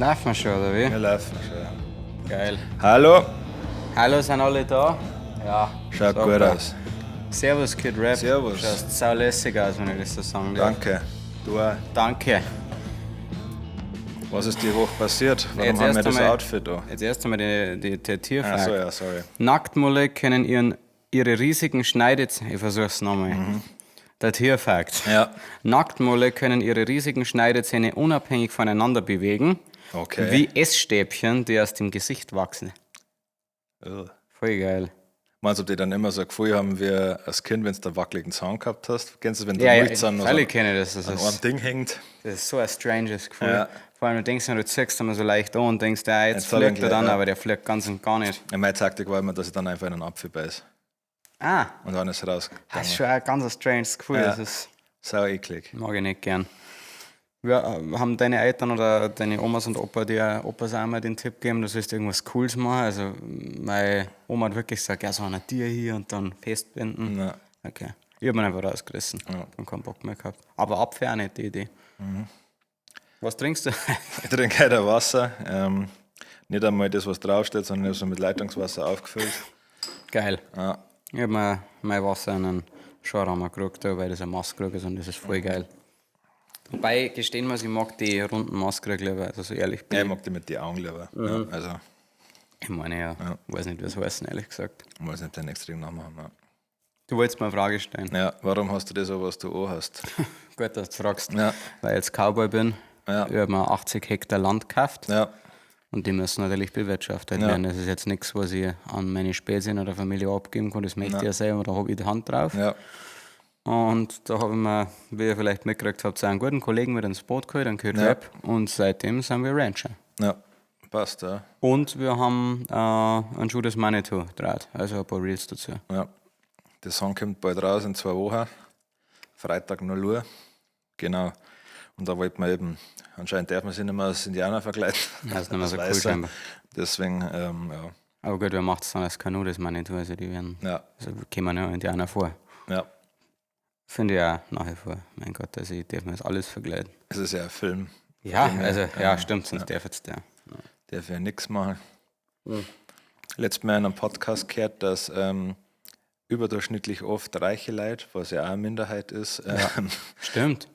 Laufen wir schon, oder wie? Wir laufen schon, ja. Geil. Hallo, Hallo, sind alle da? Ja. Schaut super. gut aus. Servus, Kid Rap. Servus. Schaust saulässig aus, wenn ich das so sagen darf. Danke. Du auch. Danke. Was ist die Woche passiert? Warum Jetzt haben wir erst das einmal- Outfit da? Jetzt erst einmal die Tierfrage. Ach so, ja, sorry. Nacktmulle können ihre riesigen Schneidezähne. Ich versuch's nochmal. Der Tierfakt. Ja. Nacktmulle können ihre riesigen Schneidezähne unabhängig voneinander bewegen. Okay. Wie Essstäbchen, die aus dem Gesicht wachsen. Ugh. Voll geil. Meinst du, ob die dann immer so ein Gefühl haben, wie als Kind, wenn du einen wackeligen Zaun gehabt hast? Kennst du das, wenn Ja, der ja, Milchzahn noch so alle kennen das. Das an einem ist, Ding hängt? das ist so ein stranges Gefühl. Ja. Vor allem, du denkst, du ziehst immer so leicht an und denkst, ja, jetzt Jetzt hab ich ihn fliegt er gleich, dann, ja. aber der fliegt ganz und gar nicht. Ja, meine Taktik war immer, dass ich dann einfach in einen Apfel beiß. Ah, Und dann ist es rausgegangen. das ist schon ein ganz stranges Gefühl. Ja. Das ist, Sau eklig. mag ich nicht gern. Ja, haben deine Eltern oder deine Omas und Opa dir Opas auch mal den Tipp gegeben, du sollst irgendwas Cooles machen? Also, meine Oma hat wirklich gesagt, ja, so ein Tier hier und dann festbinden. Ja. Okay. Ich hab ihn einfach rausgerissen Ja. und keinen Bock mehr gehabt. Aber Apfel auch nicht die Idee. Was trinkst du? Ich trinke heute Wasser. Nicht einmal das, was draufsteht, sondern ich habe so mit Leitungswasser aufgefüllt. Geil. Ja. Ich hab mir mein Wasser in einen Schorramer gekriegt, weil das ein Maßkrug ist und das ist voll geil. Wobei, gestehen muss, ich mag die runden Maßkrüge lieber, also so ehrlich bin Ja, ich ich. mag die mit den Augen lieber. Ja, also, Ich meine ja, weiß nicht, wie es heißen, ehrlich gesagt. ich muss nicht den extrem Namen haben. Ja. Du wolltest mir eine Frage stellen. Ja, warum hast du das so, was du auch hast? Gut, dass du fragst. Ja. Weil ich jetzt Cowboy bin. Ja. Ich habe mir 80 Hektar Land gekauft Ja, und die müssen natürlich bewirtschaftet Ja. werden. Das ist jetzt nichts, was ich an meine Spezien oder Familie abgeben kann. Das möchte ich ja selber, da habe ich die Hand drauf. ja, Und da habe ich mir, wie ihr vielleicht mitgekriegt habt, einen guten Kollegen mit ins Boot geholt, einen Kurt Ja. Rapp. Und seitdem sind wir Rancher. ja. Passt, ja. Und wir haben einen Schuh des Manitou draht, also ein paar Reels dazu. Ja. Der Song kommt bald raus in 2 Wochen. Freitag 0 Uhr. Genau. Und da wollten wir eben, anscheinend darf man sich nicht mehr als Indianer verkleiden. Das ist nicht mehr so Als cool Weißer. scheinbar. Deswegen, ja. Aber gut, wer macht es dann als Kanu, das Manitou? Also die werden, Ja, also kommen ja Indianer vor. ja. Finde ich auch nach wie vor. Mein Gott, also ich darf mir das alles verkleiden. Es ist ja ein Film. Ja, Von dem her, also ja, stimmt, sonst darf jetzt der. Darf ja nichts machen. Letztes Mal in einem Podcast gehört, dass überdurchschnittlich oft reiche Leute, was ja auch eine Minderheit ist, Stimmt.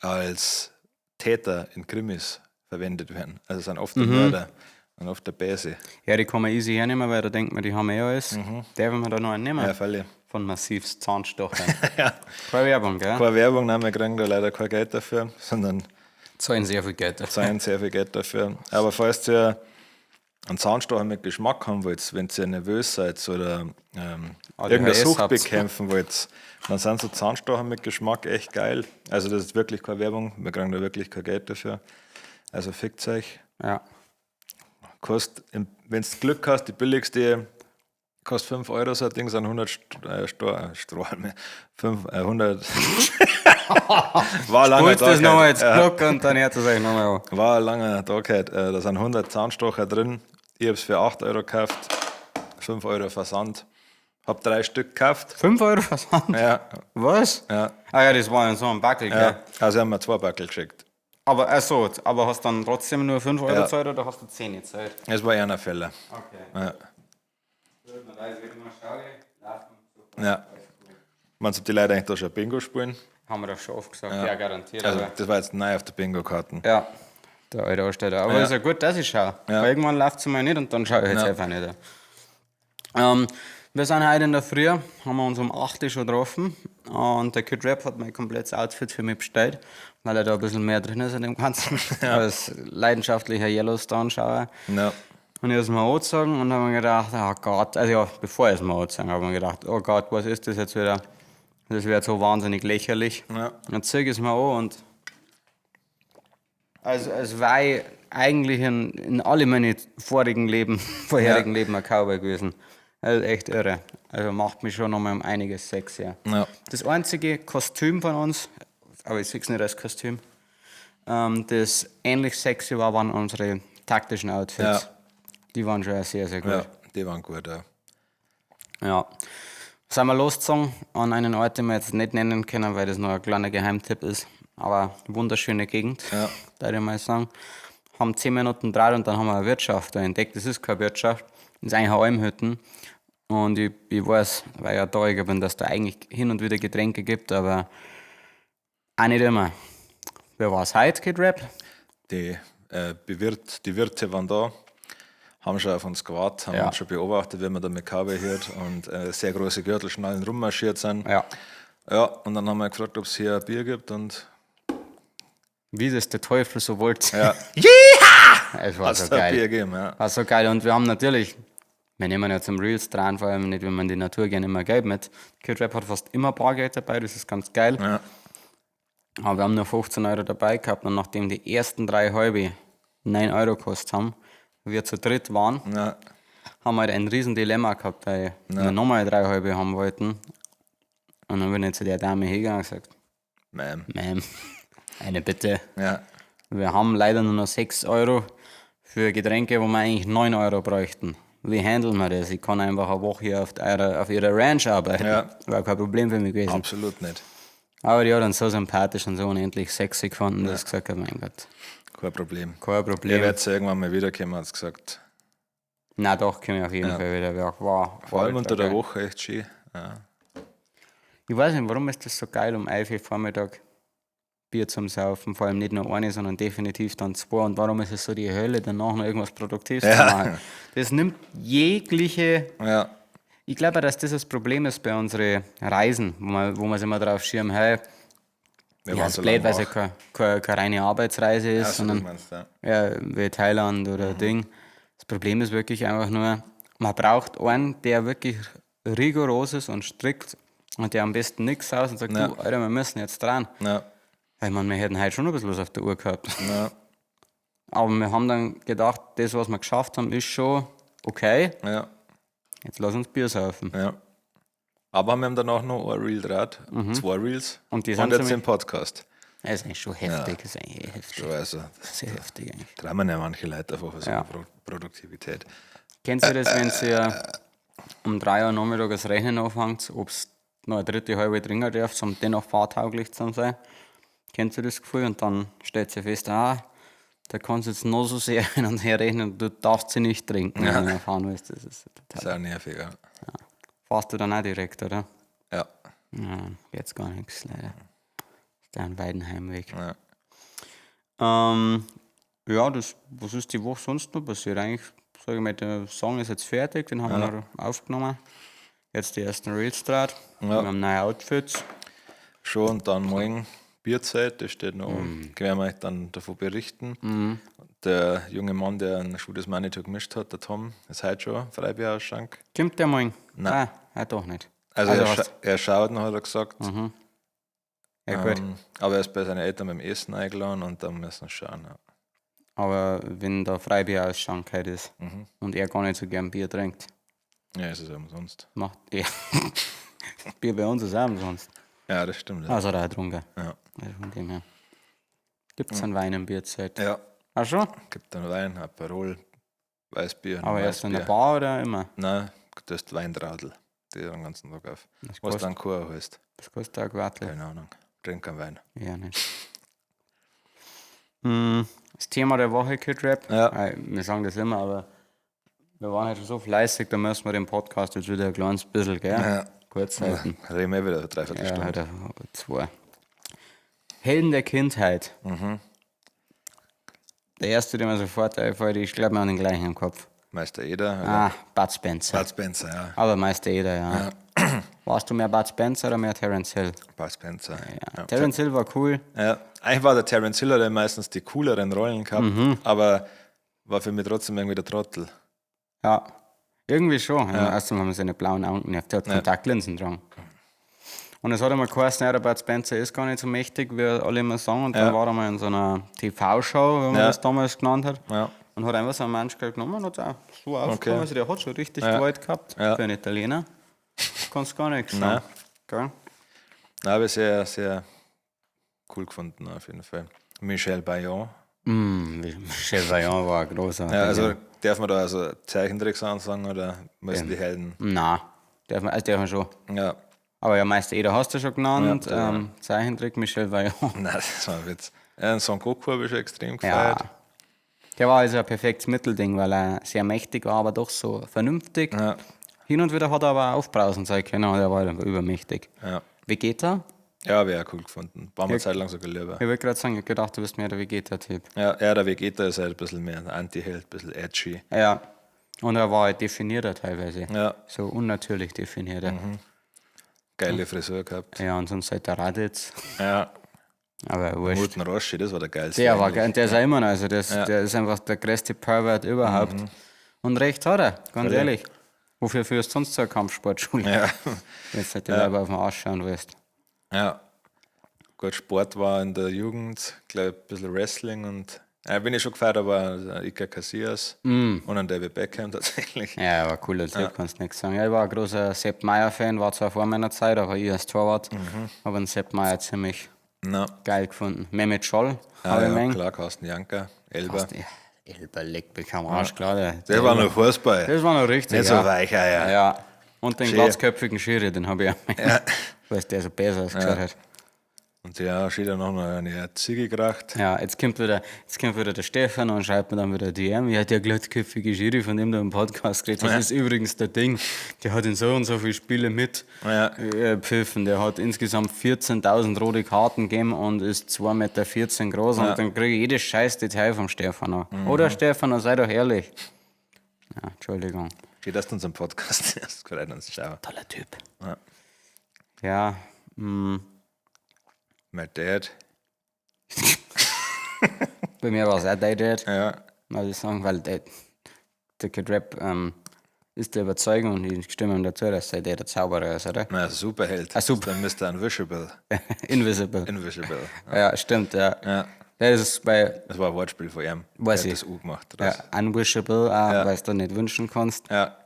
als Täter in Krimis verwendet werden. Also sind oft der Mörder und oft der Bäse. Ja, die kann man easy hernehmen, weil da denkt man, die haben eh alles. Darf man da noch einen nehmen? Ja, freilich. Von Massivs Zahnstochern. Ja. Keine Werbung, gell? Keine Werbung, nein, wir kriegen da leider kein Geld dafür, sondern Zahlen sehr viel Geld. zahlen sehr viel Geld dafür. Aber falls ihr einen Zahnstocher mit Geschmack haben wollt, wenn ihr nervös seid oder irgendeine ADHS Sucht habt. bekämpfen wollt, dann sind so Zahnstocher mit Geschmack echt geil. Also das ist wirklich keine Werbung, wir kriegen da wirklich kein Geld dafür. Also fickt euch. Ja. Kostet, wenn du Glück hast, die billigste kostet 5 Euro, so ein Ding sind 100 Strahlen, 100. War ein langer Holt Tag das nochmal heute. jetzt Glück und dann hört es euch nochmal an. War ein langer Tag heute. Da sind 100 Zahnstocher drin. Ich habe es für 8 Euro gekauft, 5 Euro Versand. Hab drei Stück gekauft. 5 Euro Versand? Ja, Was? ja, Ah ja, das war in so einem Backel, gell? ja. Also haben wir zwei Backel geschickt. Aber, ach so, aber hast dann trotzdem nur 5 Euro Ja. gezahlt oder hast du 10 gezahlt? Es war einer Fälle. Okay. Ja. Ja. Meinst du, ob die Leute eigentlich da schon Bingo spielen? Haben wir doch schon oft gesagt. Ja, garantiert. Also, aber das war jetzt neu auf der Bingo-Karten. ja, der alte Ansteller. Aber Ja. ist ja gut, dass ich schaue. Ja. Weil irgendwann läuft es mal nicht und dann schaue ich jetzt Ja. einfach nicht. Wir sind heute in der Früh, haben wir uns um 8 Uhr schon getroffen und der Kid Rap hat mein komplettes Outfit für mich bestellt, weil er da ein bisschen mehr drin ist in dem Ganzen. Als leidenschaftlicher Yellowstone-Schauer. Ja. Und ich habe es mir angezogen und habe mir gedacht, oh Gott, also ja, bevor ich es mir angezogen habe, habe ich mir gedacht, oh Gott, was ist das jetzt wieder? Das wird so wahnsinnig lächerlich. Ja. Dann ziehe ich es mir an und also es war ich eigentlich in alle meine vorigen Leben, vorherigen Leben ein Cowboy gewesen. Das ist echt irre. Also macht mich schon nochmal um einiges sexier. Ja. Das einzige Kostüm von uns, aber ich sehe es nicht als Kostüm, das ähnlich sexy war, waren unsere taktischen Outfits. Ja. Die waren schon sehr, sehr gut. Ja, die waren gut, ja. Ja. Sind wir losgezogen an einen Ort, den wir jetzt nicht nennen können, weil das noch ein kleiner Geheimtipp ist. Aber wunderschöne Gegend, Ja. würde ich mal sagen. haben 10 Minuten draht und dann haben wir eine Wirtschaft da entdeckt. Das ist keine Wirtschaft, das ist eigentlich eine Almhütten. Und ich weiß, weil ich ja da bin, dass da eigentlich hin und wieder Getränke gibt, aber auch nicht immer. Wer war es heute, Kid Rap? Die, die Wirte waren da, haben schon auf uns gewartet, haben Ja. uns schon beobachtet, wenn wir da mit Cowboy hört und sehr große Gürtelschnallen rummarschiert sind. Ja. Ja, und dann haben wir gefragt, ob es hier ein Bier gibt und Wie das der Teufel so wollte. ja, Es war hat's so da ein geil. Bier gegeben, ja. War so geil. Und wir haben natürlich, wir nehmen ja zum Reels dran, vor allem nicht, wenn man die Natur gerne immer Geld mit. Kid Rap hat fast immer Bargeld dabei, das ist ganz geil. Ja. Aber wir haben nur 15 Euro dabei gehabt und nachdem die ersten drei halbe 9 Euro gekostet haben, wir zu dritt waren, Ja, haben wir halt ein riesen Dilemma gehabt, weil wir nochmal drei halbe haben wollten. Und dann bin ich zu der Dame hingegangen und gesagt, Ma'am. Ma'am, eine bitte. Ja, Wir haben leider nur noch 6 Euro für Getränke, wo wir eigentlich 9 Euro bräuchten. Wie handeln wir das? Ich kann einfach eine Woche hier auf ihrer Ranch arbeiten. Ja. War kein Problem für mich gewesen. absolut nicht. Aber die hat dann so sympathisch und so unendlich sexy gefunden, dass ich gesagt habe, mein Gott, Kein Problem. kein Ihr Problem. werdet ja irgendwann mal wiederkommen, hat gesagt. Na doch, komme ich auf jeden Fall wieder. Ja, war, Vor allem war unter der geil. Woche echt schön. Ja. Ich weiß nicht, warum ist das so geil, um 11 Uhr Vormittag Bier zum Saufen? Vor allem nicht nur eine, sondern definitiv dann zwei. Und warum ist es so die Hölle, danach noch irgendwas Produktives zu machen? Das nimmt jegliche. Ja, Ich glaube auch, dass das das Problem ist bei unseren Reisen, wo wir immer drauf schirmen, hey, wir ja, waren ist so blöd, lange weil es ja wach. keine reine Arbeitsreise ist, Ach so, sondern das meinst du, ja. ja, wie Thailand oder Ding. Das Problem ist wirklich einfach nur, man braucht einen, der wirklich rigoros ist und strikt und der am besten nichts aus und sagt, Ja. du, Alter, wir müssen jetzt dran. Ja, Weil ich meine, wir hätten heute schon ein bisschen was auf der Uhr gehabt. ja, Aber wir haben dann gedacht, das, was wir geschafft haben, ist schon okay. ja, Jetzt lass uns Bier saufen. ja. Aber wir haben danach noch ein Reel draht, zwei Reels Und die sind und jetzt ziemlich- den Podcast. Das ist eigentlich schon heftig, das ist eigentlich heftig. Schon, also, Sehr heftig eigentlich. träumen ja manche Leute einfach von so Ja. einer Produktivität. Kennst du das, wenn sie um 3 Uhr Nachmittag das Rechnen anfängt, ob es noch eine dritte halbe trinken darf, um dennoch fahrtauglich zu sein? Kennst du das Gefühl? Und dann stellt sie fest, ah, da kannst du jetzt noch so sehr hin und her rechnen, du darfst sie nicht trinken, wenn du fahren willst. Das ist Das total. ist auch nervig, ja. Fahrst du dann auch direkt, oder? Ja, Ja, jetzt gar nichts, leider. Ist da ein weiten Heimweg. ja. Ja, das, was ist die Woche sonst noch passiert? Eigentlich, sage ich mal, der Song ist jetzt fertig, den haben wir noch aufgenommen. Jetzt die ersten Reels draht. Ja. Wir haben neue Outfits. Schon, und dann morgen Bierzeit, das steht noch an. Werden wir euch dann davon berichten. Der junge Mann, der einen Schuh des Manitou gemischt hat, der Tom, ist heute schon Freibierausschank. Kommt der morgen? Nein. Ah, ah, doch nicht. Also, er, was? scha er schaut noch, hat er gesagt. Ja, gut. Aber er ist bei seinen Eltern beim Essen eingeladen und dann müssen wir schauen. Ja. Aber wenn da Freibierausschank halt ist Mhm. und er gar nicht so gern Bier trinkt, Ja, es ist ja umsonst. macht er. Bier bei uns ist auch umsonst. Ja, das stimmt. Ja. Also hat er auch getrunken. Ja. Also von dem her. Gibt es einen Wein im Bierzeit? Ja, Ach schon? gibt dann Wein, Aperol, Weißbier. Aber erst in der Weißbier. Bar oder immer? Nein, das ist Weintradl. Die den ganzen Tag auf. Das Was kostet, dann Kur heißt. das kostet auch Quartel. Keine Ahnung. Trink keinen Wein. Ja, nicht. Das Thema der Woche, Kid Rap. Ja. Wir sagen das immer, aber wir waren halt schon so fleißig, da müssen wir den Podcast jetzt wieder ein kleines bisschen, gell? Ja. Kurz halten. Reden wir wieder eine Dreiviertelstunde. Ja, halt zwei. Helden der Kindheit. Mhm. Der erste, der mir sofort einfällt, ich glaube, wir haben den gleichen im Kopf. Meister Eder. Oder? Ah, Bud Spencer. Bud Spencer, ja. Aber Meister Eder, ja. Warst du mehr Bud Spencer oder mehr Terence Hill? Bud Spencer. Ja. Terence Hill war cool. Ja. Eigentlich war der Terence Hill, der meistens die cooleren Rollen gehabt, aber war für mich trotzdem irgendwie der Trottel. Ja, irgendwie schon. Ja. Erstmal haben wir seine blauen Augen genervt. Der hat Kontaktlinsen dran. Und es hat einmal geheißen, ja, der Bud Spencer ist gar nicht so mächtig, wie alle immer sagen. Und dann war er mal in so einer TV-Show, wie man Ja. das damals genannt hat. Ja. Und hat einfach so einen Mensch genommen und hat auch so aufgenommen. Okay. Also der hat schon richtig Gewalt gehabt Ja. für einen Italiener. Kannst gar nichts Nein. sagen. Gell? Nein, habe ich sehr, sehr cool gefunden, auf jeden Fall. Michel Bayon. Michel Vaillant war großartig. Ja, also darf man da also Zeichentricks ansagen oder müssen die Helden? Nein, darf man, also darf man schon. Ja, Aber ja, Meister Eder hast du schon genannt. Ja, Zeichentrick Michel Vaillant. nein, das war ein Witz. Ja, Son Goku habe ich schon extrem Ja. gefeiert. Der war also ein perfektes Mittelding, weil er sehr mächtig war, aber doch so vernünftig. Ja. Hin und wieder hat er aber auch aufbrausen sein können, aber er war halt einfach übermächtig. Ja. Vegeta? Ja, wäre cool gefunden. War mir Zeit lang sogar lieber. Ich wollte gerade sagen, ich hab gedacht, du bist mehr der Vegeta-Typ. Ja, ja, der Vegeta ist halt ein bisschen mehr ein Anti-Held, ein bisschen edgy. Ja. Und er war halt definierter teilweise. Ja. Mhm. So unnatürlich definierter. Geile Frisur gehabt. Ja, und sonst halt der Raditz. Ja. Aber wurscht. Muten Roshi, das war der geilste. Der war eigentlich. geil. Und der ist auch immer noch. Also der ist einfach der größte Pervert überhaupt. Und recht hat er, ganz Völlig. ehrlich. Wofür führst du sonst zur Kampfsportschule? Ja. Wenn du halt die Leiber auf den Arsch schauen willst. Ja. Gut, Sport war in der Jugend, glaube ich, ein bisschen Wrestling und ja, bin ich schon gefeiert, aber Iker Casillas und an David Beckham tatsächlich. Ja, war cooler Typ, kannst nichts sagen. Ja, ich war ein großer Sepp Maier-Fan, war zwar vor meiner Zeit, aber ich als Torwart habe den Sepp Maier ziemlich Na, geil gefunden. Mehmet Scholl, ja, habe ich ja, mengt. klar, Carsten Janker, Elber. Ja, Elber leckt mich am Arsch, klar. Der war noch Fußball. Das war noch richtig. Nicht so ja. weich, ja. Ja. ja. Und den Schön. glatzköpfigen Schiri, den habe ich auch. Ja. Weil der so besser ausgeschaut hat. Und ja, steht dann noch eine Ziege geraucht. Ja, jetzt kommt wieder der Stefan und schreibt mir dann wieder DM. Ja, der glatzköpfige Schiri, von dem du im Podcast geredet hast, das ist übrigens der Ding. Der hat in so und so viele Spiele mit Ja. pfiffen. Der hat insgesamt 14.000 rote Karten gegeben und ist 2,14 Meter groß. Und dann kriege ich jedes scheiß Detail vom Stefano. Oder Stefano, sei doch ehrlich. Ja, Entschuldigung. Steht das in unserem Podcast? Das freut uns. Schau. Toller Typ. Ja. Ja, mh, My Dad. bei mir war es auch dein Dad. Ja. Muss ich sagen, weil der Kid Rap ist der Überzeugung und ich stimme ihm dazu, dass der der Zauberer ist, oder? Na, Superheld. Ah, super. Dann Mr. Invisible. Invisible. Invisible. Ja, stimmt, ja. Ja. Das ist bei Das war ein Wortspiel von ihm. Weiß Der ich. hat das U gemacht. ja, Oder? Unwishable, auch, weil du da nicht wünschen kannst. Ja.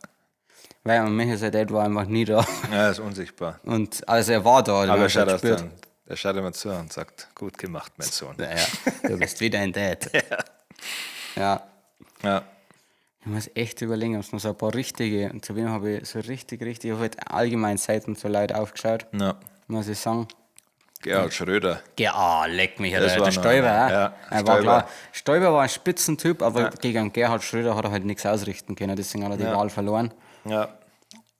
Weil und Michael sein Dad war einfach nie da. Ja, ist unsichtbar. Und also er war da, Aber den er hab ich schaut, halt aus gespürt. dann, er schaut immer zu und sagt, gut gemacht, mein Sohn. Ja, ja, du bist wieder ein Dad. Ja. Ja. Ich muss echt überlegen, ob es noch so ein paar richtige, und zu wem habe ich so richtig, richtig, ich habe halt allgemein Seiten so Leute aufgeschaut, Ja. muss ich sagen. Gerhard Schröder. Ja, ah, leck mich, Das der, war der noch Stoiber. einer. auch. Ja, er war Stoiber. klar. Stoiber war ein Spitzentyp, aber gegen Gerhard Schröder hat er halt nichts ausrichten können, deswegen hat er die Wahl verloren. Ja.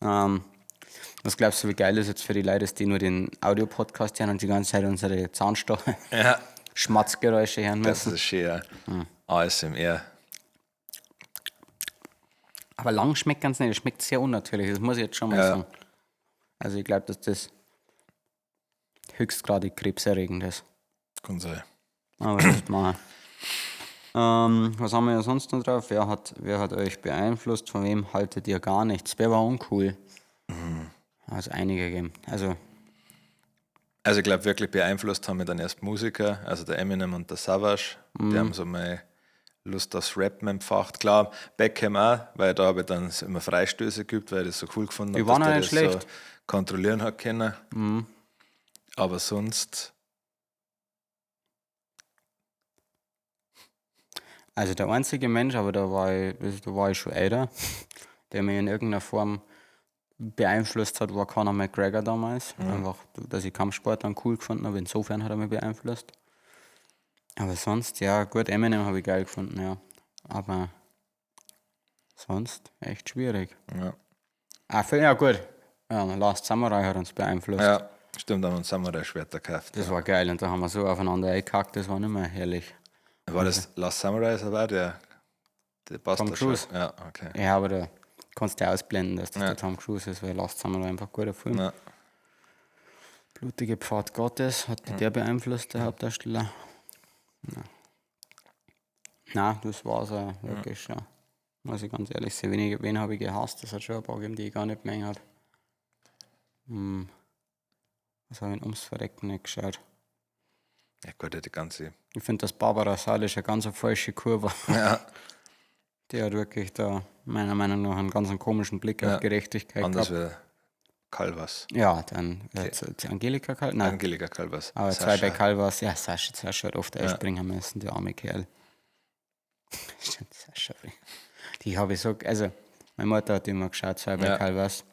Was glaubst du, wie geil ist jetzt für die Leute, die nur den Audio-Podcast hören und die ganze Zeit unsere Zahnstocher Ja. Schmatzgeräusche hören Das müssen? ist schön. Ja. ASMR. Aber lang schmeckt ganz nicht, es schmeckt sehr unnatürlich, das muss ich jetzt schon mal Ja. sagen. Also ich glaube, dass das höchstgradig krebserregend ist. Kann sein. Aber das ist machen. Was haben wir ja sonst noch drauf? Wer hat euch beeinflusst? Von wem haltet ihr gar nichts? Wer war uncool? Also einige gegeben. Also, Also ich glaube, wirklich beeinflusst haben mich dann erst Musiker, also der Eminem und der Savage. Die haben so meine Lust aufs Rappen entfacht. Klar, Beckham auch, weil da habe ich dann immer Freistöße geübt, weil ich das so cool gefunden Die habe, waren dass auch der nicht das schlecht. so kontrollieren hat können. Aber sonst, also der einzige Mensch, aber da war ich schon älter, der mich in irgendeiner Form beeinflusst hat, war Conor McGregor damals. Einfach, dass ich Kampfsport dann cool gefunden habe. Insofern hat er mich beeinflusst. Aber sonst, ja, gut, Eminem habe ich geil gefunden, ja. Aber sonst echt schwierig. ja, Ah, ja gut. Ja, Last Samurai hat uns beeinflusst. ja stimmt, haben wir uns Samurai-Schwerter gekauft. Das war geil und da haben wir so aufeinander eingekackt, das war nicht mehr herrlich. War das Last Samurai ist aber auch der passt Tom da schon. Cruise. Ja, okay. Ja, aber da kannst du ja ausblenden, dass das Ja. der Tom Cruise ist, weil Last Samurai einfach ein guter Film. Ja. Blutige Pfad Gottes, hat mich der beeinflusst, der Hauptdarsteller? Ja. Na, das war's auch wirklich schon. Muss ich ganz ehrlich sagen, wen habe ich gehasst? Das hat schon ein paar gegeben, die ich gar nicht mehr habe. Hm. Was habe ich denn ums Verrecken nicht geschaut? Ja gut, ja, die ganze. Ich finde, dass Barbara Salisch eine ganz falsche Kurve. Ja, Die hat wirklich da meiner Meinung nach einen ganz komischen Blick Ja. auf Gerechtigkeit anders gehabt. wie Calvas. Ja, dann Angelika Kal Nein, Angelika Calvas. aber zwei bei Sascha. Calvas. Ja, Sascha hat oft einspringen müssen, der arme Kerl. Stimmt, Sascha. Die habe ich so, also meine Mutter hat immer geschaut, zwei bei Ja. Calvas.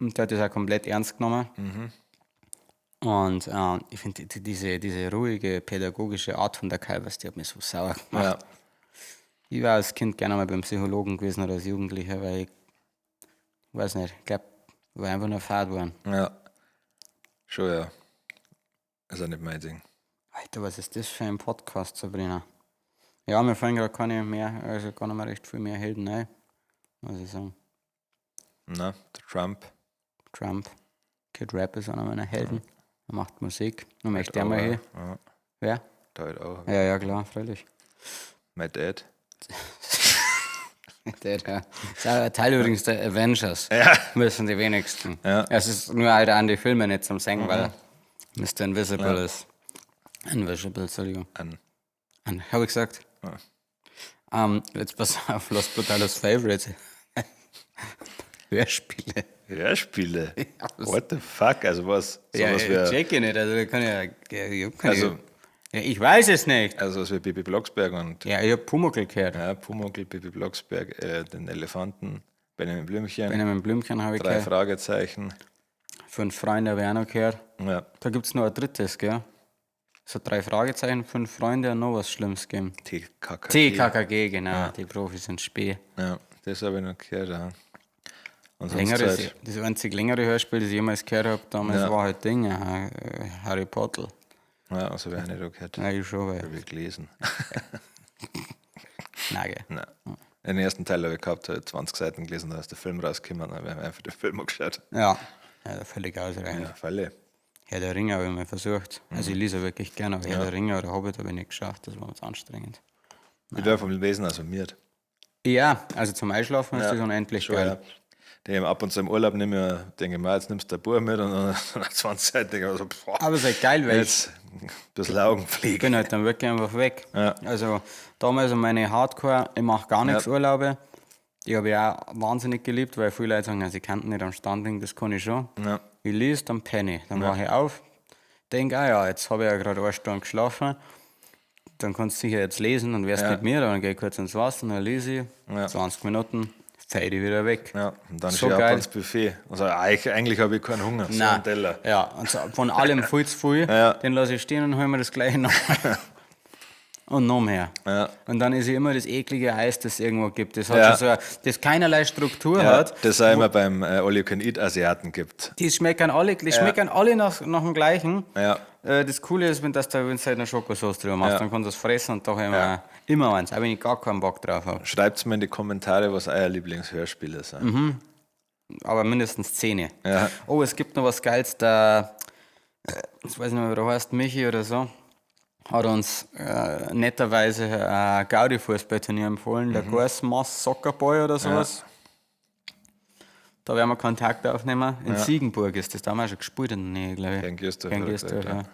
Und die hat das auch komplett ernst genommen. Und ich finde diese ruhige, pädagogische Art von der Calvas, die hat mich so sauer gemacht. Ja. Ich war als Kind gerne mal beim Psychologen gewesen oder als Jugendlicher, weil ich weiß nicht, ich glaube, war einfach nur fad geworden. Ja. Schon, ja. Ist auch nicht mein Ding. Alter, was ist das für ein Podcast, Sabrina? Ja, mir fallen gerade keine mehr, also gar nicht mehr recht viel mehr Helden ein, muss ich sagen. Na, der Trump. Trump, Kid Rap ist einer meiner Helden. Er macht Musik. Und möchte der mal Auch, hier. Ja, Wer? der halt auch. Ja, ja, klar, freilich. My Dad. Der. Ist auch ein Teil übrigens der Avengers. Ja. Müssen die wenigsten. Ja. Es ist nur halt an die Filme nicht zum Singen, weil Mr. Invisible ist. Invisible, Entschuldigung. An. An, hab ich gesagt. Ja. Jetzt pass auf, Los Brutalos Favorite. Hörspiele. Hörspiele. was- What the fuck? Also was? Ja, Sowas wie, check ich nicht. Also, da kann ich, ja, ich hab keine, Also- ja, ich weiß es nicht. also was wie Bibi Blocksberg und Ja, ich hab Pumuckl gehört. ja, Pumuckl, Bibi Blocksberg, den Elefanten, Benjamin Blümchen, Benjamin Blümchen habe ich drei gehört. Fragezeichen. Fünf Freunde habe ich auch noch gehört. Ja, Da gibt es noch ein drittes, gell? So drei Fragezeichen, fünf Freunde und noch was Schlimmes geben. TKKG. TKKG, genau. Die Profis sind Spee. Ja, das habe ich noch gehört, ja. Und sonst Längeres, halt, das einzig längere Hörspiel, das ich jemals gehört habe, damals Ja. war halt Ding, Harry Potter. ja, also habe ich auch nicht auch gehört. Ja, ich schon, weil. Habe ich gelesen. Nein, gell. Nein. Den ersten Teil habe ich gehabt, habe ich 20 Seiten gelesen, da ist der Film rausgekommen, dann habe ich mir einfach den Film angeschaut. Ja. Ja, völlig ausreichend. Ja, Falle. Herr der Ringe habe ich mal versucht. Also ich lese ja wirklich gerne, aber Herr der Ringe oder Hobbit habe ich nicht geschafft, das war mir zu anstrengend. Ich war vom Lesen also miert. Ja, also zum Einschlafen ist das unendlich Schon, geil. ja. Den ab und zu im Urlaub nehme ich, denke ich mir, jetzt nimmst du ein Buch mit und dann nach 20 Seiten denke ich mir so, boah, Aber es ist halt geil, weil ich jetzt ein bisschen Augenpflege. bin halt dann wirklich einfach weg. Ja. Also damals meine Hardcore, ich mache gar nichts Urlaube. Die habe ich auch wahnsinnig geliebt, weil viele Leute sagen, ja, sie kannten nicht am Stand liegen, das kann ich schon. Ja. Ich lese, dann penne ich. Dann wache ich auf, denke, ah ja, jetzt habe ich ja gerade eine Stunde geschlafen. Dann kannst du sicher jetzt lesen und wärst Ja. mit mir, dann gehe ich kurz ins Wasser, dann lese ich, Ja. 20 Minuten, fade ich wieder weg. Ja, und dann So so ab geil. ans Buffet. Also eigentlich habe ich keinen Hunger. So Nein. ein Teller. Ja, und so von allem viel zu viel. Ja. Den lasse ich stehen und hole mir das gleiche noch. Und noch mehr. Ja. Und dann ist ja immer das eklige Eis, das es irgendwo gibt. Das hat Ja. schon so, das keinerlei Struktur Ja, hat. das auch immer beim All You Can Eat Asiaten gibt. Die schmecken alle, die schmecken alle nach dem gleichen. Ja. Das Coole ist, wenn das da, wenn du halt eine Schokosauce drüber machst, Ja. dann kannst du es fressen und doch immer, Ja. immer eins, auch wenn ich gar keinen Bock drauf habe. Schreibt mir in die Kommentare, was euer Lieblingshörspiel ist. Mhm. Aber mindestens 10. Ja. Oh, es gibt noch was Geiles, der, jetzt weiß ich nicht mehr, wie der heißt, Michi oder so, hat uns netterweise ein Gaudi-Fußballturnier empfohlen, der Gorsmass Soccer Boy oder sowas. Da werden wir Kontakt aufnehmen. In Siegenburg ist das, da haben wir schon gespielt in der Nähe, glaube ich. Gern Giersdorf, Gern hat er Giersdorf, gesagt,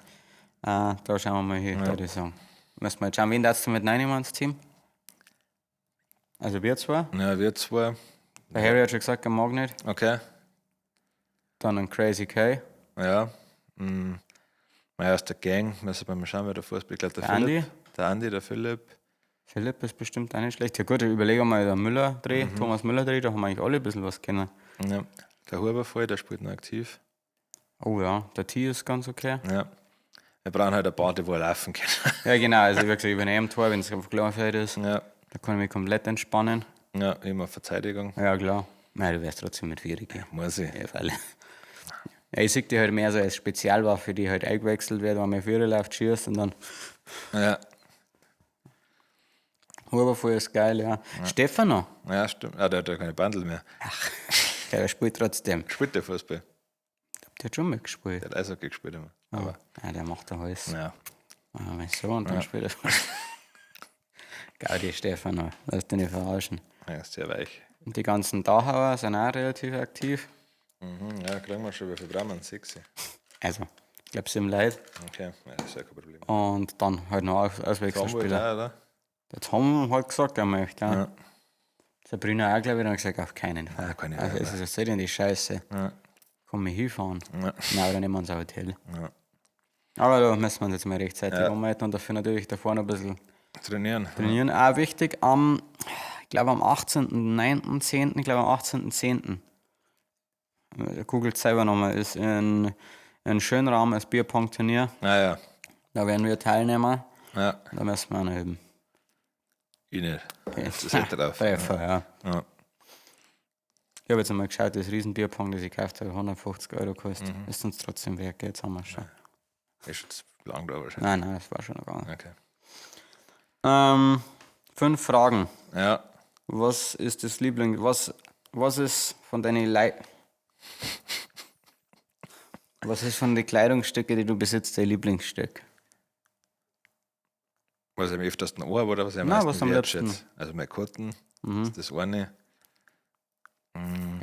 ja. Da schauen wir mal hin, würde ich sagen. Müssen wir jetzt schauen, wen darfst du mit reinnehmen ins Team? Also wir zwei. Ja, wir zwei. Der Harry hat schon gesagt, er mag nicht. Okay. Dann ein Crazy K. Ja. Mhm. Naja, aus der Gang. Müssen wir mal schauen, wer der Fußball. Ich glaub, der Der Philipp. Andi? Der Andi, der Philipp. Philipp ist bestimmt auch nicht schlecht. Ja gut, überlege mal, der Müller Dreh, Thomas Müller Dreh, da haben wir eigentlich alle ein bisschen was kennen. Ja. Der Huber voll, der spielt noch aktiv. Oh ja, der T ist ganz okay. Ja. Wir brauchen halt ein paar, die wo laufen können. Ja genau, also wie gesagt, ich bin eh am Tor, wenn es auf Klarfeld ist, ja. da kann ich mich komplett entspannen. Ja, immer Verteidigung. Ja klar. Nein, du wärst trotzdem mit Vierig. Ja, Muss ich. freilich. Ja, ich sehe die halt mehr so als Spezialwaffe, die halt eingewechselt wird, wenn man Vierer läuft, schießt und dann Ja. Hubervoll ist geil, ja. Stefano, Ja, stimmt. Ah, der hat ja keine Bandel mehr. der spielt trotzdem. Spielt der Fußball? Der hat schon mitgespielt. Der hat Eishockey gespielt immer. Aber, Ja, der macht da alles. ja. Ah, so, und dann spielt er. Gaudi Stefano, lass dich nicht verarschen. Ja, ist sehr weich. Und die ganzen Dachauer sind auch relativ aktiv. Mhm, ja, kriegen wir schon. Wie viel brauchen wir? Sechs. Also, ich glaube, sieben Leute. Okay, ja, das ist ja kein Problem. Und dann halt noch Samuel Auswechselspieler. auch, oder? Der Tom hat gesagt, er möchte. Ja. Ja. Sabrina auch, glaube ich, dann hat gesagt, auf keinen Fall. Ja, keine Also, es ist so denn die Scheiße. Ja. Komm ich hinfahren? Ja. Nein, dann nehmen wir uns ein Hotel. Ja. Aber da müssen wir uns jetzt mal rechtzeitig Ja. umhalten und dafür natürlich davor noch ein bisschen Trainieren. trainieren. Auch wichtig, am, ich glaube am 18., 9., 10., ich glaube am 18.10. Googelt selber nochmal, ist in Schönraum das Bierpong-Turnier. Naja. Da werden wir Teilnehmer. Ja. Da müssen wir auch noch üben. Ich nicht. Das ist echt drauf. Treffer, ja. Ja. Ich habe jetzt einmal geschaut, das Riesenbierpong, das ich gekauft habe, 150 Euro gekostet. Ist uns trotzdem wert, gell? Jetzt haben wir schon. Ist schon zu lang da wahrscheinlich. Nein, nein, das war schon noch gegangen. Okay. 5 Fragen. Ja. Was ist das Liebling? Was ist von deinen Lei- Was ist von den Kleidungsstücken, die du besitzt, dein Lieblingsstück? Was ich am öftersten anhabe oder was ich am Nein, meisten was am liebsten. wertschätze? Also meine Karten, ist das eine.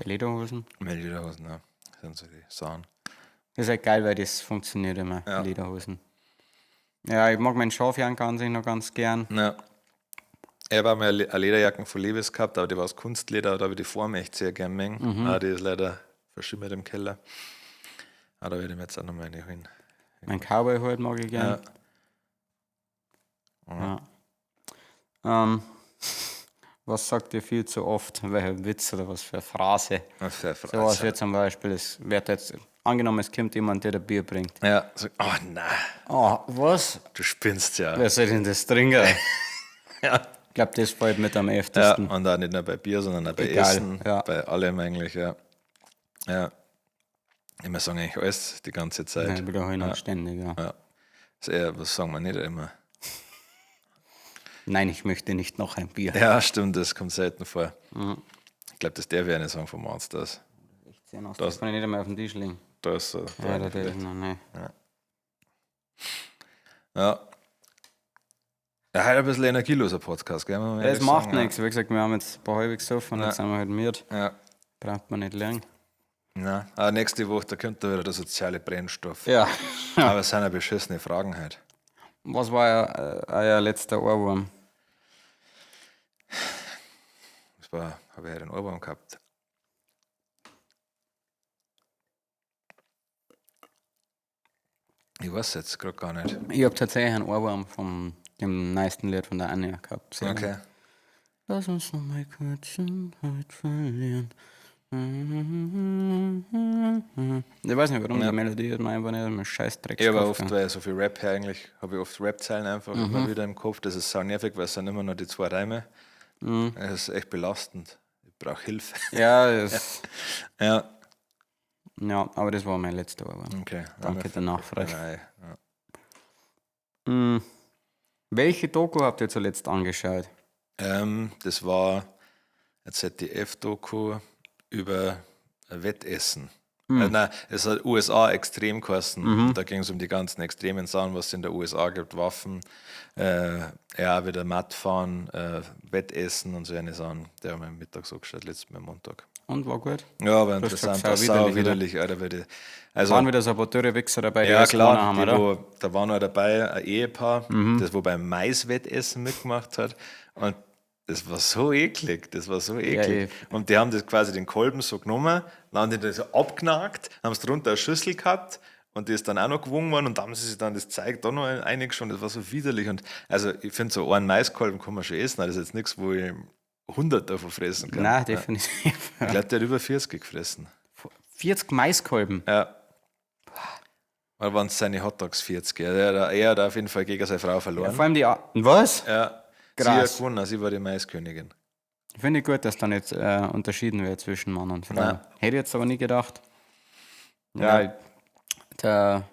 Lederhosen. Meine Lederhosen, ja. Das sind so die Sachen. Das ist halt geil, weil das funktioniert immer, Ja. Lederhosen. Ja, ich mag meinen Schafjanker an sich noch ganz gern. Ja. Ich habe auch mal eine Lederjacken von Levi's gehabt, aber die war aus Kunstleder, da habe ich die Form echt sehr gern mögen. Ah, die ist leider verschimmelt im Keller. Ah, da werde ich mir jetzt auch noch mal eine holen. Mein Cowboy-Hut mag ich gern. Ja. Ja. Was sagt ihr viel zu oft? Welcher Witz oder was für eine Phrase? Was für eine Phrase. Sowas wie zum Beispiel, es wird jetzt, angenommen, es kommt jemand, der dir Bier bringt. Ja, so, oh nein, Oh, was? du spinnst ja. Wer soll denn das trinken? Ja. Ich glaube, das fällt mit am Ja, öftesten. und auch nicht nur bei Bier, sondern auch bei Egal, Essen, ja. bei allem eigentlich, ja. Ja. Immer sagen eigentlich alles die ganze Zeit. Ja, wiederholen halt ständig, ja. Ja. Das ist eher, was sagen wir nicht immer? Nein, ich möchte nicht noch ein Bier. Ja, stimmt, das kommt selten vor. Mhm. Ich glaube, das darf ich auch nicht sagen vom Arzt. Das, Das kann ich nicht einmal auf den Tisch legen. da ist so. Ja, das ist noch nicht. Ja. Ja, heute ein bisschen energieloser Podcast, gell? Muss man Es ehrlich macht sagen, nichts. Wie gesagt, wir haben jetzt ein paar halbe gesoffen und jetzt sind wir halt müde. Ja. Braucht man nicht lang. Nein. Ah, nächste Woche, da kommt da wieder der soziale Brennstoff. Ja. Aber es sind ja beschissene Fragen heute. Was war euer letzter Ohrwurm? Das war, habe ich heute einen Ohrwurm gehabt. Ich weiß jetzt gerade gar nicht. Ich habe tatsächlich einen Ohrwurm von dem neuesten Lied von der Anja gehabt. Sehr Okay. Lass uns noch mal kurz Zeit verlieren. Ich weiß nicht warum, die Melodie hat mir einfach nicht einen Scheißdreck Ich habe oft, weil ich so viel Rap her eigentlich, habe ich oft Rap-Zeilen einfach immer wieder im Kopf. Das ist sau nervig, weil es sind immer nur die zwei Reime. Das ist echt belastend. Ich brauche Hilfe. Ja, das, Ja, ja, aber das war mein letzter Ohrwurm. okay. Danke der Nachfrage. Nein. Ja. Welche Doku habt ihr zuletzt angeschaut? Das war eine ZDF-Doku über Wettessen. Nein, es hat USA extrem geheißen. Da ging es um die ganzen extremen Sachen, was es in der USA gibt, Waffen, ja, wieder Mattfahren, Wettessen und so eine Sachen. Der haben wir am Mittag so geschaut, letzten Mal Montag. Und war gut? Ja, aber Du hast gesagt, interessant. sau Sau widerlich, oder? widerlich, Alter. Weil die, also, Waren wieder so ein paar Dürrewichser dabei, die ja, alles klar, gewonnen haben, die, oder? wo, da war noch dabei ein Ehepaar, das wo beim Maiswettessen mitgemacht hat. Und das war so eklig, das war so eklig. Und die haben das quasi den Kolben so genommen, dann haben die das so abgenagt, haben es drunter eine Schüssel gehabt und die ist dann auch noch gewogen worden und da haben sie sich dann das Zeug da noch eingeschoben. Das war so widerlich. Und also ich finde, so einen Maiskolben kann man schon essen, aber das ist jetzt nichts, wo ich 100 davon fressen kann. Nein, definitiv. Ich glaube, der hat über 40 gefressen. 40 Maiskolben. Ja. Oder waren es seine Hotdogs 40? Ja, er hat auf jeden Fall gegen seine Frau verloren. Vor allem die. Was? Ja. Sie Krass. hat gewonnen, sie war die Maiskönigin. Finde ich gut, dass da nicht unterschieden wird zwischen Mann und Frau. Nein. Hätte ich jetzt aber nie gedacht. Ja, der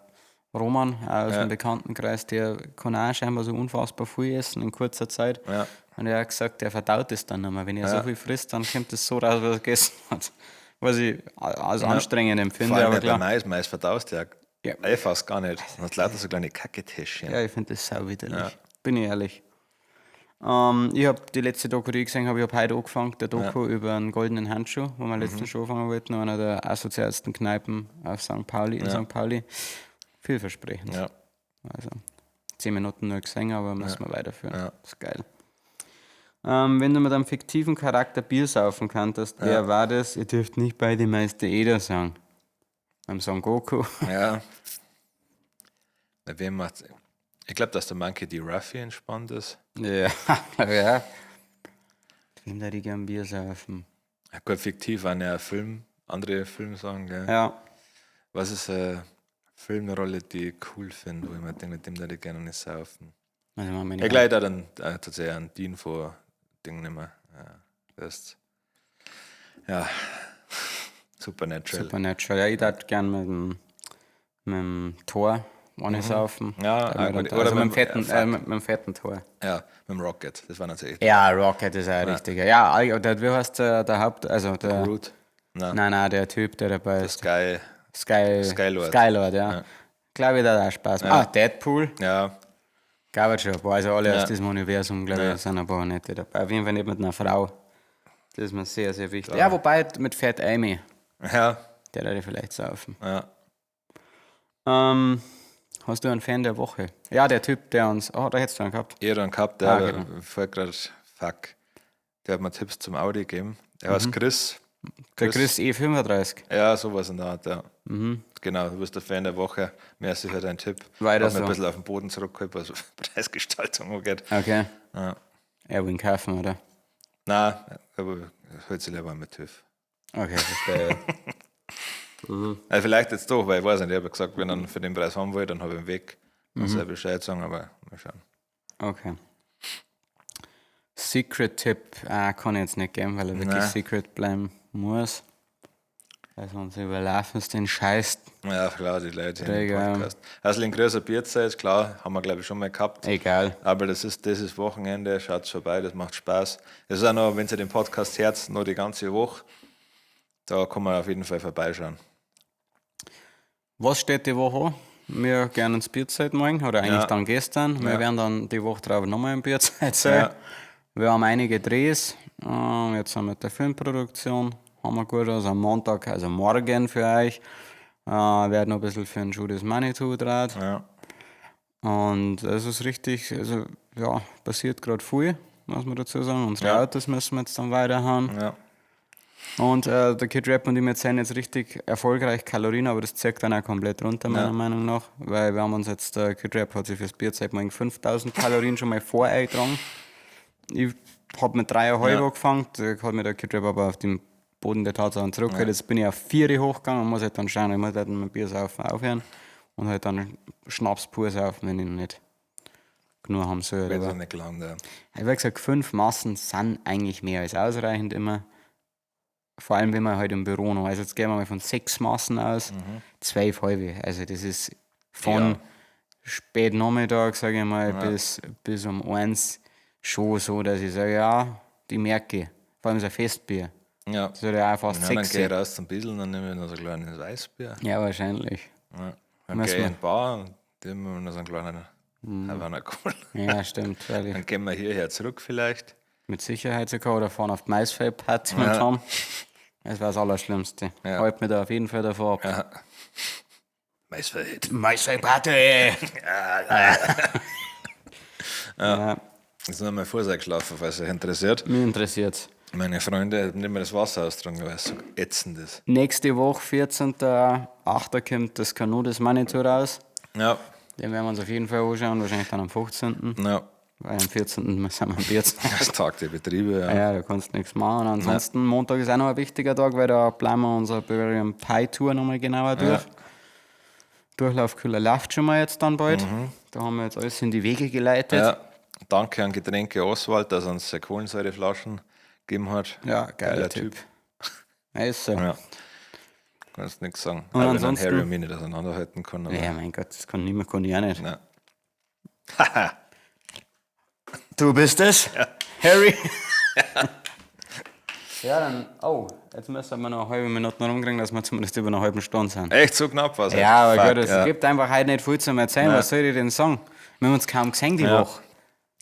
Roman aus dem Bekanntenkreis, der kann auch scheinbar so unfassbar viel essen in kurzer Zeit. Ja. Und er hat gesagt, der verdaut es dann nicht mehr. Wenn er so viel frisst, dann kommt es so raus, was er gegessen hat. Was ich als anstrengend empfinde, Vor allem aber nicht bei klar. Mais, Mais verdaust ja. Ja. Eh fast gar nicht. Und hast lauter so kleine Kacketäschchen. Ja, ich finde das sau widerlich. Bin ich ehrlich. Ich habe die letzte Doku, die ich gesehen habe, ich habe heute angefangen, der Doku über einen goldenen Handschuh, wo wir letztens schon anfangen wollten, einer der asozialsten Kneipen auf St. Pauli, in St. Pauli. Vielversprechend. Ja. Also 10 Minuten nur gesehen, aber müssen wir weiterführen. Ja. Ist geil. Wenn du mit einem fiktiven Charakter Bier saufen könntest, wer war das? Ihr dürft nicht beide Meister Eder sagen. Beim Son Goku. Ja. Bei wem macht's? Ich glaube, dass der Monkey D. Ruffy entspannt ist. Ja, ja. Mit wem da die gern Bier saufen? Ja, gut, fiktiv waren ja Film, andere Filme sagen, gell? Ja. Was ist eine Filmrolle, die ich cool finde, wo ich mir denke, mit dem würde ich gerne nicht saufen? Also, meine Ja, gleich da dann tatsächlich einen Dean von Ding nicht mehr. Ja, das ja, Supernatural. Supernatural. Ja, ich darf gern mit dem Thor eine saufen. Ja, Da ah, gut. oder Oder mit dem mit dem- fetten, ja, mit dem fetten Thor. Ja, mit dem Rocket. Das war natürlich Ja, Rocket ist auch ein richtiger. Ja, der, wie heißt der Haupt, also der, Groot. Nein, nein, nein, der Typ, der dabei ist. Sky. Sky, Skylord. Skylord, ja. Glaube ich, der hat auch Spaß. Ah, Deadpool. Ja, Gab es schon ein paar. Also alle Ja. aus diesem Universum, glaube ich, sind ein paar nette dabei. Auf jeden Fall nicht mit einer Frau. Das ist mir sehr, sehr wichtig. Ja, wobei mit Fat Amy, ja, der würde ich vielleicht saufen. ja. Hast du einen Fan der Woche? Ja, der Typ, der uns. Oh, da hättest du einen gehabt. Ich hab einen gehabt, der Ah, ah, genau. vorher gerade, fuck, der hat mir Tipps zum Audi gegeben. Der heißt Chris. Der Chris E35. Ja, sowas in der Art, ja. Genau, du bist der Fan der Woche. Merci für deinen Tipp. Weiter Hab mir so. ein bisschen auf den Boden zurückgeholt, was Preisgestaltung angeht. Okay. Ja. Er will ihn kaufen, oder? Nein, aber holt sich lieber mit TÜV. Okay, verstehe. Also vielleicht jetzt doch, weil ich weiß nicht, ich habe gesagt, wenn er für den Preis haben will, dann habe ich ihn weg. Muss er Bescheid sagen, aber mal schauen. Okay. Secret-Tipp kann ich jetzt nicht geben, weil er wirklich Nein. Secret bleiben muss. Weil sonst überlaufen sie den Scheiß. Ja, klar, die Leute im Träger. Podcast. Also in größer Bierzeit, klar, haben wir glaube ich schon mal gehabt. Egal. Aber das ist dieses Wochenende, schaut vorbei, das macht Spaß. Das ist auch noch, wenn ihr den Podcast hört, noch die ganze Woche. Da kann man auf jeden Fall vorbeischauen. Was steht die Woche an? Wir gehen ins Bierzeit morgen oder eigentlich Ja. dann gestern. Wir Ja. werden dann die Woche drauf nochmal im Bierzeit sein. Ja. Wir haben einige Drehs. Jetzt haben wir mit der Filmproduktion haben wir gut aus. Am Montag, also morgen für euch, werden noch ein bisschen für den Schuh des Manitou draht. Ja. Und es ist richtig, also ja, passiert gerade viel, muss man dazu sagen. Unsere Ja. Autos müssen wir jetzt dann weiterhauen. Ja. Und der Kid Rap und ich, wir zählen jetzt richtig erfolgreich Kalorien, aber das zirkt dann auch komplett runter, meiner Ja. Meinung nach. Weil wir haben uns jetzt, der Kid Rap hat sich fürs Bierzeit morgen 5000 Kalorien schon mal voreingetragen. Ich habe mit 3,5 Ja. angefangen, da hat mir der Kid Rap aber auf dem Boden der Tatsachen zurückgeholt. Jetzt bin ich auf 4 hochgegangen und muss halt dann schauen, ich muss halt mit Bier saufen aufhören und halt dann Schnaps pur saufen, wenn ich noch nicht genug haben soll. Wird Aber auch nicht gelangt, ja. ich habe gesagt, 5 Massen sind eigentlich mehr als ausreichend immer. Vor allem, wenn man halt im Büro noch. Also jetzt gehen wir mal von 6 Massen aus, 12 halbe. Also das ist von Ja. spät Nachmittag, sage ich mal, bis um 1 schon so, dass ich sage, ja, die merke ich. Vor allem so ein Festbier. Ja. Das wird ja auch fast Ja, dann 6. gehe ich raus zum Bissl, dann nehme ich noch so ein kleines Weißbier. Ja, wahrscheinlich. Ja. Dann Müssen gehe ich wir. in die Bar und nehmen wir noch so einen kleinen Havana Cola. Ja, stimmt. Weil ich Dann gehen wir hierher zurück vielleicht. mit Sicherheit sogar oder fahren auf die Maisfeldparty mit Ja. Tom. Das war das Allerschlimmste. Ja. Halt mir da auf jeden Fall davor ab. Ja. Maisfeld. Maisfeldparty! Ja, Jetzt noch mal Fuß eingeschlafen, falls euch interessiert. mich interessiert's. Meine Freunde haben nicht mehr das Wasser austrunken, weil es so ätzend ist. Nächste Woche, 14.08. kommt das Kanu des Manitou raus. Ja, Den werden wir uns auf jeden Fall anschauen, wahrscheinlich dann am 15. ja. Weil am 14. sind wir am 14. Das Tag der Betriebe, ja. Ja, da kannst du nichts machen. Ansonsten, Montag ist auch noch ein wichtiger Tag, weil da planen wir unsere Bavarian Pie Tour nochmal genauer durch. Durchlaufkühler läuft schon mal jetzt dann bald. Da haben wir jetzt alles in die Wege geleitet. Ja. Danke an Getränke Oswald, dass er uns Kohlensäureflaschen gegeben hat. Ja, geiler Typ. Ja, ist so. Ja. Kannst nichts sagen. Und Auch wenn ansonsten- Harry und mich nicht auseinanderhalten kann. Aber Ja, mein Gott, das kann niemand, kann ich auch nicht. Nein. Du bist es, Harry. Ja, dann, oh, jetzt müssen wir noch eine halbe Minute rumkriegen, dass wir zumindest über eine halbe Stunde sind. Echt so knapp war es. Ja, aber Fuck, gut, es ja. gibt einfach heute nicht viel zu erzählen. Was soll ich denn sagen? Wir haben uns kaum gesehen die Ja. Woche.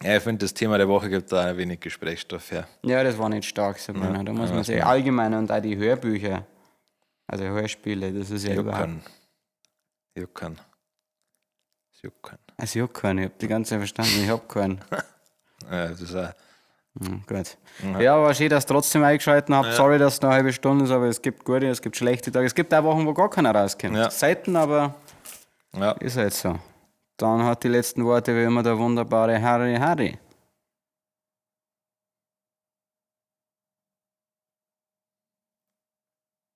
Ja, ich finde, das Thema der Woche gibt da ein wenig Gesprächsstoff her. Ja, das war nicht stark, Sabrina. Da muss man sich allgemein und auch die Hörbücher, also Hörspiele, das ist ja überhaupt. Juckern. Juckern. Das Juckern. Also ich hab keinen, ich hab die ganze Zeit verstanden, ich hab keinen. Ja, das ist auch, Gut. Ja, aber schön, dass ihr trotzdem eingeschaltet habt. Sorry, dass es eine halbe Stunde ist, aber es gibt gute, es gibt schlechte Tage. Es gibt auch Wochen, wo gar keiner rauskommt. Ja. Selten, aber ja. ist halt so. Dann hat die letzten Worte wie immer der wunderbare Harry Harry.